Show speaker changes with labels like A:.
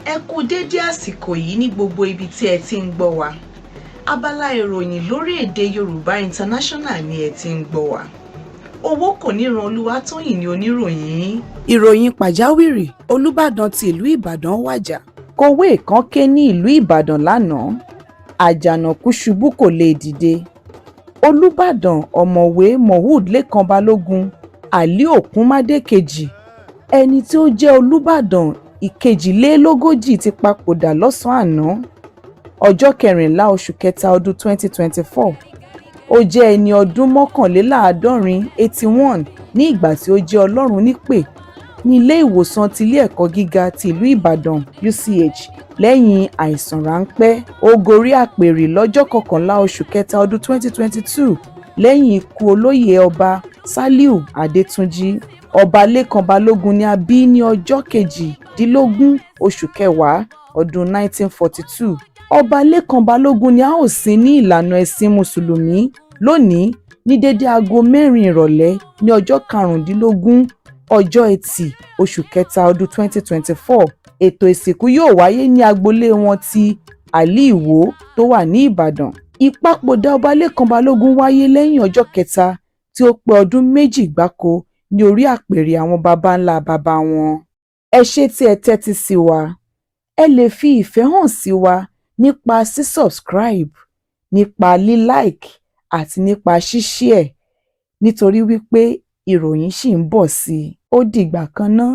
A: Ẹ kú dédé àsìkò yìí ní gbogbo ibi tí ẹ ti ń gbọ́ wa. Abala ìròyìn lórí èdè Yorùbá International ni ẹ ti ń gbọ́ wa. Owó kò ní ran Olúwatóyìn ní oníròyìn yín.
B: Ìròyìn pàjáwìrì: Olùbàdàn ti ìlú Ìbàdàn wájà.
A: Kọ̀wé kan ké ní ìlú Ìbàdàn lánàá, Àjànàkú ṣubú kó lè dìde. Olùbàdàn Ọ̀mọ̀wé Moshood Lẹ́kan Balógun Alí Òkúnmádé Kejì, ẹni tí ó jẹ́ Olùbàdàn ìkejìlélógójì, ti papòdà lọ́sàn-án àná, ọjọ́ kẹrìnlá oṣù kẹta ọdún 2024. Ó jẹ́ ẹni ọdún mọ́kànléláàádọ́rin 81 ní ìgbà tí ó jẹ́ Ọlọ́run nípè ní ilé ìwòsàn tilé ẹ̀kọ́ gíga ti ìlú Ìbàdàn UCH lẹ́yìn àìsàn ráńpẹ́. Ó gorí àpèrè lọ́jọ́ kọkànlá oṣù kẹta ọdún 2022 lẹ́yìn ikú olóyè Ọba Ṣálíù Adétúnjì. Ọba Lẹ́kan Balógun ni a bí ní ọjọ́ kejìdínlógún oṣù kẹwàá ọdún 1942. Ọba Lẹ́kan Balógun ni a ó sìn ní ìlànà ẹ̀sìn Mùsùlùmí lónìí ní déédé aago 4 ìrọ̀lẹ́ ní ọjọ́ karùndínlógún ọjọ́ Etì oṣù kẹta ọdún 2024. Ètò ìsìnkú yóò wáyé ní agboolé wọn ti Alí Ìwó tó wà ní Ìbàdàn. Ìpapòdà Ọba Lẹ́kan Balógun wáyé lẹ́yìn ọjọ́ kẹta tí ó pé ọdún 2 gbáko ní orí apẹ̀rẹ̀ àwọn baba ńlá baba wọn. Ẹ ṣé tí ẹ tẹ́tí sí wa. Ẹ lè fi ìfẹ́ hàn sí wa nípa sí subscribe, nípa lí like àti nípa ṣí share, nítorí wí pé ìròyìn ṣì ń bọ̀ sí i. Ó dìgbà kan ná.